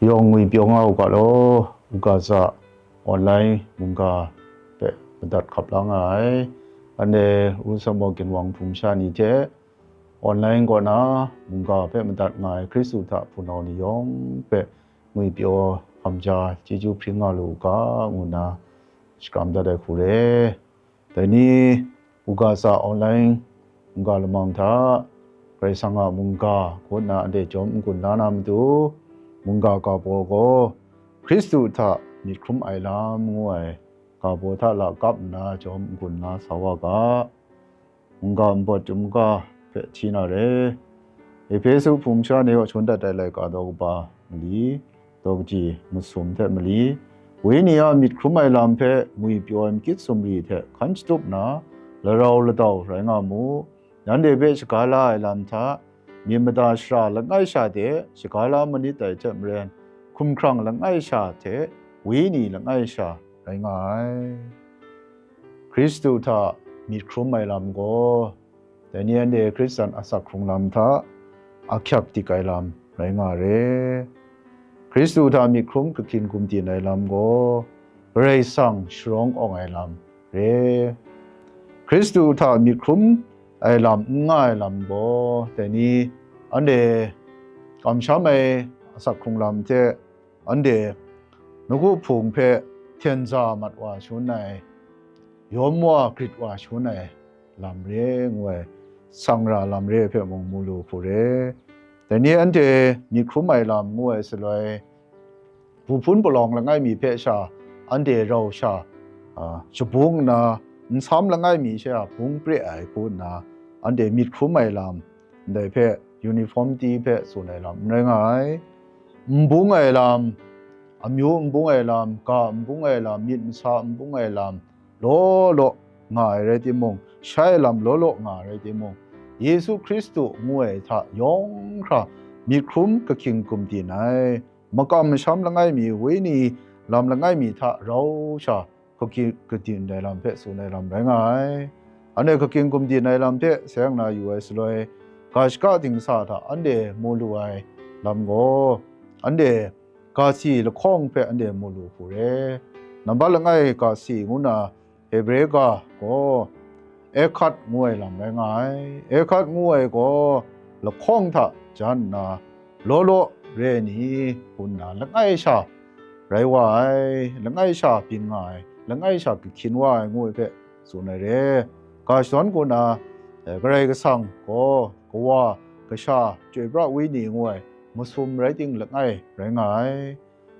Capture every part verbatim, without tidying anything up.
Yawng ngwi pyaw nga u ga law, u ga za, online mungga hpe madat hkap la nga ai, anhte ru sa maw ginwang hpung sha ni hte, online kaw na mungga hpe madat nga ai Hkristu hta hpunau ni yawng hpe ngwi pyaw hkam ja chyeju hpring nga lu u ga, ngu nna shakram dat ai hku re. Dai ni, u ga sa online mungga lamang hta, Karai Kasang a mungga ngu nna anhte jawm n-gun la na matu, mungga ga baw gaw, Hkristu hta myit hkrum ai lam ngu ai ga baw hta lakap nna jawm n-gun la sa wa ga. Mungga npawt chyum ga hpe hti na re. Ehpesu hpung sha ni kaw shawn dat ai laika daw kaba mali, daw kaji masum hte mali, Wenyi a myit hkrum ai lam hpe ngwi pyaw ai makyit sumri hte hkan shatup na, larau ladau rai nga mu. Nanhte hpe shaga la ai lam hta, myit mada shara langai sha de shaga la manit dai hte maren, hkumhkrang langai sha hte Wenyi langai sha rai nga ai. Hkristu hta myit hkrum ai lam gaw, dai ni anhte Hkristan asak hkrung lam hta ahkyak dik ai lam rai nga re. Hkristu hta myit hkrum kahkyin gumdin ai lam gaw, Karai Kasang sharawng awng ai lam re. Hkristu hta myit hkrum ai lam n nga ai lam gaw, dai ni anhte kamsham ai asak hkrung lam hte anhte nawku hpung hpe hten za mat wa shangun ai, yawm wa grit wa shangun ai lam re ngu ai, sangra lam re hpe mung mu lu hku re. Dai ni anhte myit hkrum ai lam ngu ai saloi, bu hpun palawng langai mi hpe sha anhte rau sha, a, shabung nna, nsam langai mi sha bung pre ai hku nna, anhte myit hkrum ai lam, ndai hpe uniformity hpe tsun ai lam n rai nga ai. N bung ai lam, amyu n bung ai lam, ga n bung ai lam, myit masa n bung ai lam, law law nga ai rai timung, shai lam law law nga ai rai timung, Yesu Hkristu ngu ai hta yawng hkra myit hkrum kahkying gumdin ai, makam masham langai mi, wenyi lam langai mi hta rau sha hkruhkyi kadin ai lam hpe tsun ai lam rai nga ai. Anhte hkruhkyin gumdin ai lam hte sayang na yu ai shaloi, ga shaka dingsa hta anhte mu lu ai lam gaw, anhte ga si lahkawng hpe anhte mu lu hku re. Nambat langai ga si ngu na Hebre ga gaw, Ehkat ngu ai lam rai nga ai. Ehkat ngu ai gaw lahkawng hta jan nna, law law re ai ni, ngu nna langai sha rai wa ai, langai sha byin nga ai, langai sha kahkyin wa ai ngu ai hpe tsun ai re. Ga shadawn kaw na, eh, Karai Kasang gaw Kawa, Kasha, Chyoi Pra Wenyi ngu ai masum rai ting langai rai nga ai.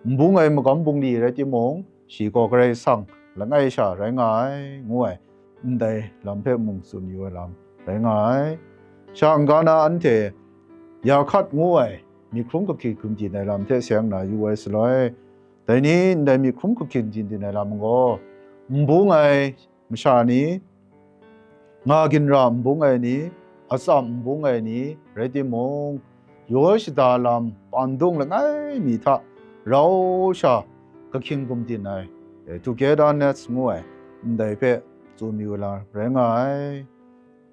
N bung ai magam bungli rai timung, shi gaw Karai Kasang langai sha rai nga ai, ngu ai, ndai lam hpe mung tsun yu ai lam rai nga ai. Sha n-ga na anhte ya hkat ngu ai myit hkrum kahkying gumdin ai lam hte sayang na yu ai shaloi, dai ni ndai myit hkrum kahkying gumdin ai lam gaw, n bung ai masha ni, nga ginra n bung ai ni, atsam n bung ai ni rai timung, yaw shada lam pandung langai mi hta rau sha kahkying gumdin ai, eh, togetherness ngu ai, ndai hpe tsun yu ai lam rai nga ai.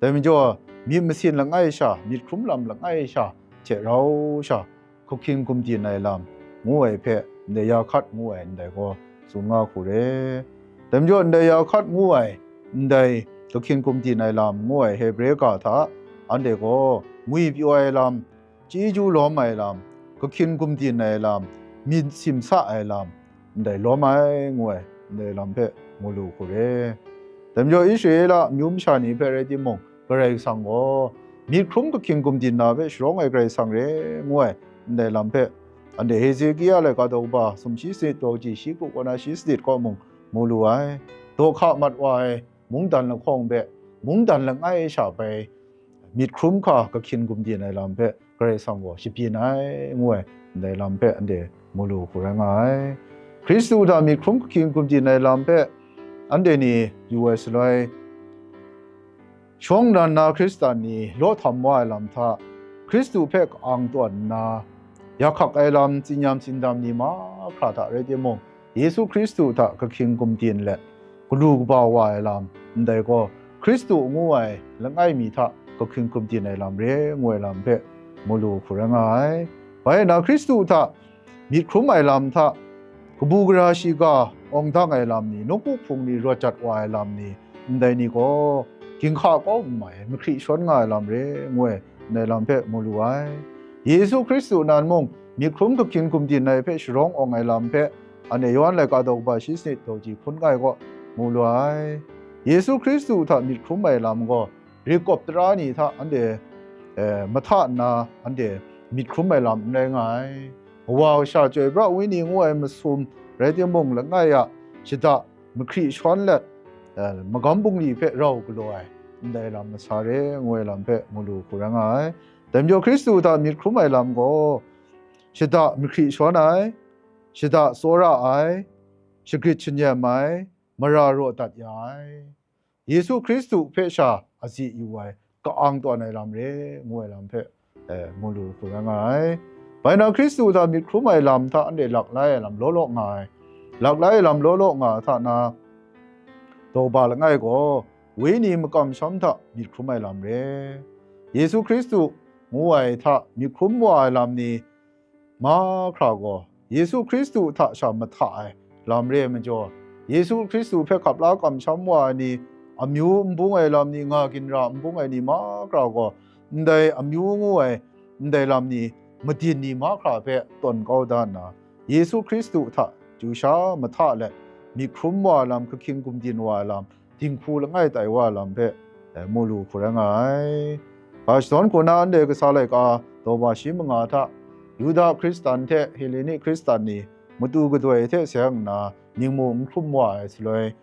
Dai majaw, myit masin langai sha, myit hkrum lam langai sha hte rau sha, hkruhkyin gumdin ai lam ngu ai hpe, ndai ya hkat ngu ai ndai gaw tsun nga hku re. Dai majaw, ndai ya hkat ngu ai, ndai hkruhkyin gumdin ai lam ngu ai Hebre ga hta, anhte gaw ngwi pyaw ai lam, chyeju lawm ai lam, hkruhkyin gumdin ai lam, myit simsa ai lam, ndai lawm ai ngu ai, ndai lam hpe mu lu hku re. Dai majaw, Israela amyu masha ni hpe rai timung, Karai Kasang gaw myit hkrum hkruhkyin gumdin na hpe sharawng ai Karai Kasang re ngu ai, ndai lam hpe, anhte Hezekia laika daw kaba sumshi sanit daw kaji shi kru kaw na shi sanit kaw mung mu lu ai. Daw hka mat wa ai mungdan lahkawng hpe, mungdan langai sha bai myit hkrum hka kahkyin gumdin ai lam hpe, Karai Kasang gaw shabyin ai, ngu ai, ndai lam hpe anhte mu lu hku rai nga ai. Hkristu hta myit hkrum kahkyin gumdin ai lam hpe anhte ni yu ai shaloi, shawng nnan na Hkristan ni law htam wa ai lam hta, Hkristu hpe ka-ang tawn nna, ya hkak ai lam, tsinyam tsindam ni mahkra hta rai timung, Yesu Hkristu hta kahkyin gumdin let, galu kaba wa ai lam, ndai gaw Hkristu ngu ai langai mi hta kahkyin gumdin ai lam re ngu ai lam hpe mu lu hku rai nga ai. Bai na Hkristu hta myit hkrum ai lam hta, kabu gara shiga awng dang ai lam ni, nawku hpung ni rawt jat wa ai lam ni, ndai ni gaw ginhka kau n mai, mahkri shawn nga ai lam re, ngu ai, ndai lam hpe mu lu ai. Yesu Hkristu nan mung myit hkrum kahkyin gumdin ai hpe sharawng awng ai lam hpe, anhte Yawhan laika daw kaba shi sanit daw ji hpun ngai kaw mu lu ai. Yesu Hkristu hta myit hkrum ai lam gaw, ri kawp tara ni hta anhte, eh, mahta nna anhte myit hkrum ai lam n rai nga ai. Wa sha chyoi pra ai wenyi ngu ai masum rai timung, langai a shada mahkri shawn let, eh, magam bungli hpe rau galaw ai, ndai lam masa re, ngu ai lam hpe mu lu hku rai nga ai. Dai majaw Hkristu hta myit hkrum ai lam gaw, shada mahkri shawn ai, shada tsawra ai, shagrit shanyem ai, mara raw dat ya ai. Yesu Hkristu hpe sha azi yu ai, ka-ang tawn ai lam re, ngu ai lam hpe, eh, mu lu hku rai nga ai. Bai na Hkristu hta myit hkrum ai lam hta anhte lak lai ai lam law law nga ai. Lak lai ai lam law law nga ai hta na, daw ba langai gaw, wenyi makam sham hta myit hkrum ai lam re. Yesu Hkristu ngu ai hta myit hkrum wa ai lam ni mahkra gaw, Yesu Hkristu hta sha mahta ai lam re ai majaw, Yesu Hkristu hpe hkap la kamsham wa ai ni, amyu n bung ai lam ni, nga ginra n bung ai ni mahkra gaw, ndai amyu ngu ai ndai lam ni, madin ni mahkra hpe tawn kau da nna, Yesu Hkristu hta chyu sha mahta let, myit hkrum wa ai lam, kahkyin gumdin wa ai lam, dinghku langai tai wa ai lam hpe, eh, mu lu hku rai nga ai. Ga shadawn hku na anhte kasa laika daw ba shi manga hta, Yuda Hkristan hte Heleni Hkristan ni matu gadoi hte seng nna ningmu n hkrum wa ai shaloi,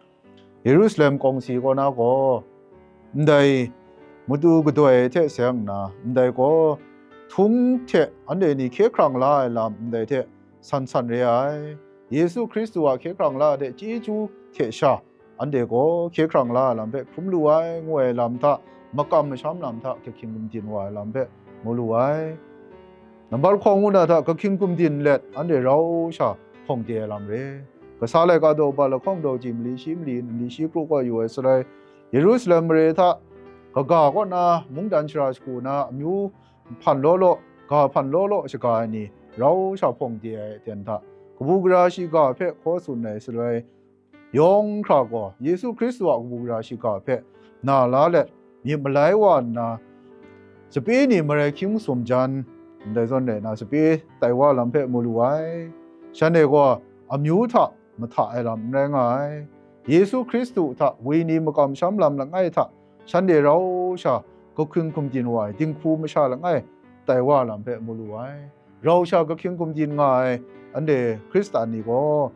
Yerusalem kawng si kaw na gaw, ndai matu gadoi hte seng nna, ndai gaw htung hte anhte ni hkye hkrang la ai lam ndai hte san san re ai. Yesu Hkristu a hkye hkrang la ai hte chyeju hte sha, anhte gaw hkye hkrang la ai lam hpe hkrum lu ai, ngu ai lam hta, makam masham lam hta kahkyin gumdin wa ai lam hpe mu lu ai. Nambat hkawng ngu na hta kahkyin gumdin let, anhte rau sha hpawng de ai lam re. Kasa laika daw ba lahkawng daw ji mali shi mali, mali shi kru kaw yu ai shaloi, Yerusalem mare hta kaga kaw na mungdan shara shagu na amyu hpan law law, ga hpan law law shaga ai ni rau sha hpawng de ai aten hta, kabu gara shiga hpe hkaw tsun ai shaloi, yawng hkra gaw Yesu Hkristu a kabu gara shiga hpe na la let, myit malai wa nna, sape ni marai hkying masum jan, ndai zawn rai nna, sape tai wa lam hpe mu lu ai. Shanhte gaw amyu hta mahta ai lam n rai nga ai. Yesu Hkristu hta wenyi makam sham lam langai hta, shanhte rau sha kahkyin gumdin wa ai dinghku masha langai tai wa lam hpe mu lu ai. Rau sha kahkyin gumdin nga ai anhte Hkristan ni gaw,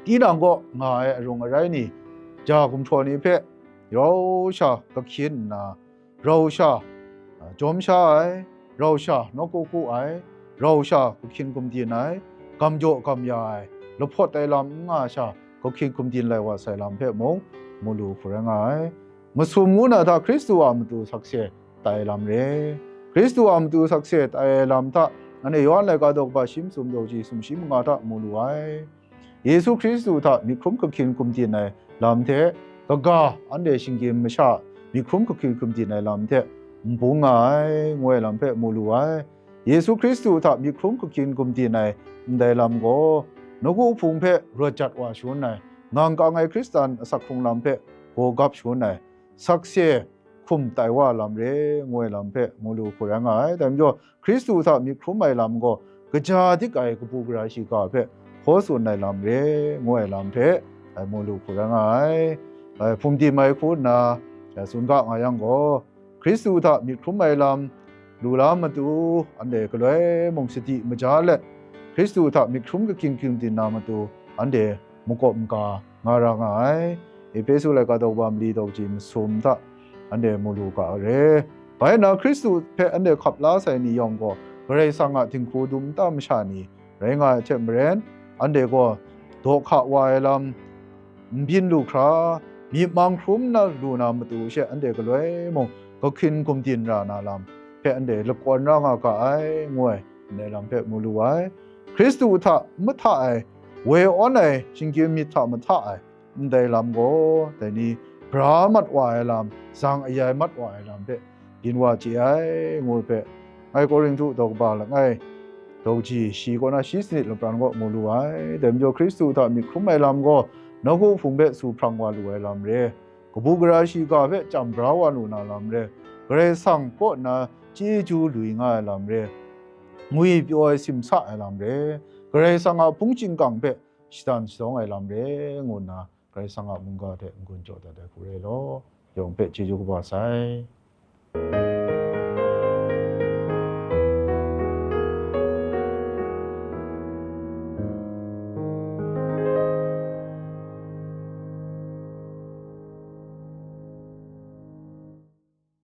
tinang kaw nga ai arung arai ni, ja gumhpraw ni hpe rau sha kahkyin nna, rau sha, a, jawm sha ai, rau sha nawku hku ai, rau sha kahkyin gumdin ai, gam jaw gam ya ai, lahpawt ai lam n nga sha kahkyin gumdin lai wa sai lam hpe mung mu lu hku rai nga ai. Masum ngu na hta Hkristu a matu sakse tai lam re. Hkristu a matu sakse tai ai lam hta, anhte Yawhan laika daw kaba shi masum daw ji sumshi manga hta mu lu ai. Yesu Hkristu hta myit hkrum kahkyin gumdin ai lam hte, kaga anhte shinggyim masha myit hkrum kahkyin gumdin ai lam hte n bung nga ai, ngu ai lam hpe mu lu ai. Yesu Hkristu hta myit hkrum kahkyin gumdin ai ndai lam gaw, nawku hpung hpe rawt jat wa shangun ai, ngang kang ai Hkristan asak hkrung lam hpe gaw gap shangun ai, sakse hkum tai wa lam re, ngu ai lam hpe mu lu hku rai nga ai. Dai majaw, Hkristu hta myit hkrum ai lam gaw, kaja dik ai kabu gara shiga hpe hkaw tsun ai lam re, ngu ai lam hpe, ai, mu lu hku rai nga ai. Ai, hpung tim ai hku nna, ai, tsun ga nga yang gaw, Hkristu hta myit hkrum ai lam lu la matu, anhte galoi mung sadi maja let, Hkristu hta myit hkrum kahkyin gumdin na matu, anhte makawp maga nga ra nga ai. Ehpesu laika daw kaba mali daw ji masum hta anhte mu lu ga ai re. Bai nna Hkristu hpe anhte hkap la sai ni yawng gaw, Karai Kasang a dinghku dum nta masha ni rai nga ai hte maren, anhte gaw daw hka wa ai lam n byin lu hkra, myit mang hkrum na lu na matu she anhte galoi mung kahkyin gumdin ra na lam hpe anhte lakawn ra nga ga ai, ngu ai, ndai lam hpe mu lu ai. Hkristu hta mahta ai, woi awn ai shinggyim myit hta mahta ai, ndai lam gaw, dai ni bra mat wa ai lam, zang ayai mat wa ai lam hpe byin wa chye ai, ngu ai hpe, ngai Korinhtu daw kaba langai, Daw kaji shi kaw na shi sanit lapran kaw mu lu ai. Dai majaw Hkristu hta myit hkrum ai lam gaw, nawku hpung hpe su hprang wa lu ai lam re. Kabu gara shiga hpe chyam bra wa lu na lam re. Karai Kasang kaw na chyeju lui nga ai lam re. Ngwi pyaw ai simsa ai lam re. Karai Kasang a hpung chyingkang hpe shadan shadawng ai lam re, ngu nna Karai Kasang a mungga hte n-gun jaw dat ai hku re law, yawng hpe chyeju kaba sai.